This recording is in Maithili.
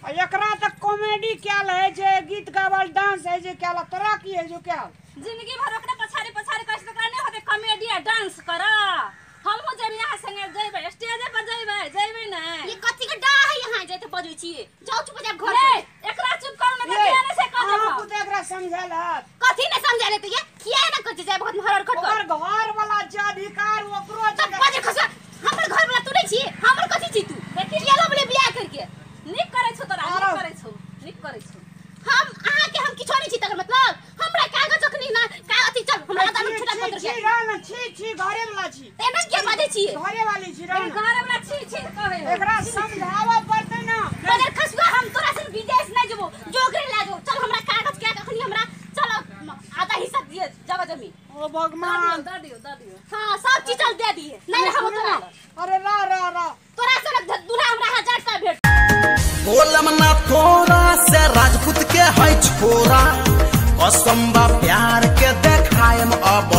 आ एकरा त कॉमेडी कैल है जे गीत गावल डांस है जे कैल, तोरा की है जो कैल? जिंदगी भर ओकरे पछाड़ी पछाड़ी कहि त ओकरा नै होतै कॉमेडी आ डांस कर। हमहु जेबै यहाँ संगे, जेबै स्टेजे पर जेबै, जेबै नै। ये कथी के डा है यहाँ जाते बजै छी? जाउ चुप जा घर। ए एकरा चुप करू न त केने से कह अहाँ देब। पुते एकरा समझायल हत। कथी ने समझायल त ये किया ना कथी जाय बहुत हरर खट ओकर घर वाला जे अधिकार ओकरो तब बजे खसुआ। हमर घर वाला तू नहीं छी, हमर कथी छी तू? किया लबले बियाह करके? नीक करै छौ तोरा, नीक करै छौ, नीक करै छौ। हम अहाँ के हम किछो नहीं छी तकर मतलब हमरा कागज अखनी ना का अथी चल हमरा आधा में छोटा पत्र छी रह न, छी छी घरे वाला छी। एना के बाजै छी? घरे वाली छी रह न। घरे वाला छी छी कहै हो। एकरा समझाबऽ पड़तै ना। बजर खसुआ हम तोरा से विदेश नहीं जेबो, जोगरे ला जो। चल हमरा कागज के अखनी हमरा चल आधा हिस्सा दिए जगह जमीन। ओ भगवान दऽ दियौ, दऽ दियौ। हां सब चीज चल दे दिए। नहीं हम तोरा अरे रा रा रा तोरा से दूल्हा हमरा 1000 का भेट। बोलम ना थोड़ा से राजपूत के है छोरा, कसम बा प्यार के देखायम अब